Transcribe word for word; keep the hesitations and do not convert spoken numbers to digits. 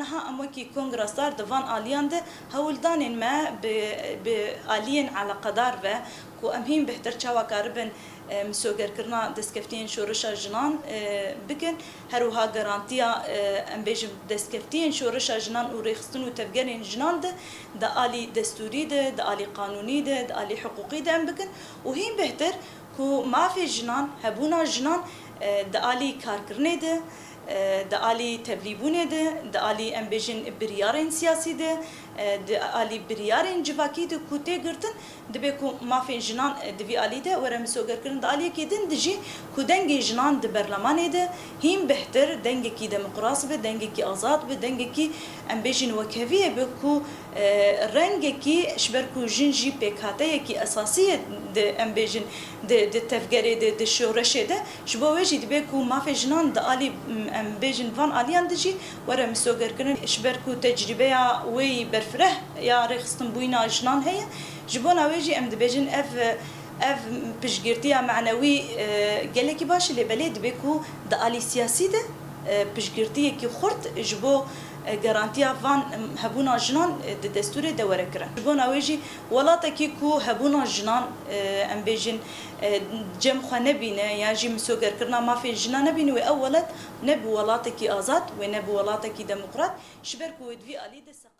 Niha em wekî Kongra Star di van aliyan de hewldanên me bi, bi aliyên eleqedar ve ku em hîn bêhtir çawa karibin, e, misogerkirina destkeftiyên şoreşa jinan, e, bikin. Her wiha garantiya, e, em bêjin destkeftiyên şoreşa jinan û rêxistin û tevgerên jinan de, di alî destûrî de, di alî qanûnî de, di alî hiqûqî de em bikin û hîn bêhtir ku mafê jinan, hebûna jinan, e, di alî karkirinê de, e, di alî tevlîbûnê de, di alî em bêjin biryarên siyasî de, e, di alî biryarên civakî de ku tê girtin, dibe ku mafên jinan, e, di vî alî de were misogerkirin. Di aliyekî din de jî ku dengê jinan di berlemanê de hîn bêhtir dengekî demokras be, dengekî azad be, dengekî em bêjin wekheviyê be ku, e, rengekî ji ber ku jin jî pêkhateyekî esasî ye di, em bêjin, di, di tevgerê de, di şoreşê de, ji bo wê jî dibe ku mafê jinan di alî, em bêjin, van aliyan de jî were misogerkirin. Ji ber ku tecrîbeya wê yî berfireh ya rêxistinbûyîna jinan heye, ji bona wê jî em dibêjin ev, ev piştgirtiya manewî, e, gelekî baş e, lê belê dibe ku di alî siyasî de, e, piştgirtiyekî xurt ji bo, e, garantiya van, em, hebûna jinan, e, di destûrê de were kirin. Ji bona wê jî welatekî ku hebûna jinan, e, em bêjin, e, cem xwe nebîne yan jî misogerkirina mafên jinan nebîne, wê ew welat ne bi welatekî azad, wê ne bi welatekî demokrat, ji ber ku wê di vî alî de seqet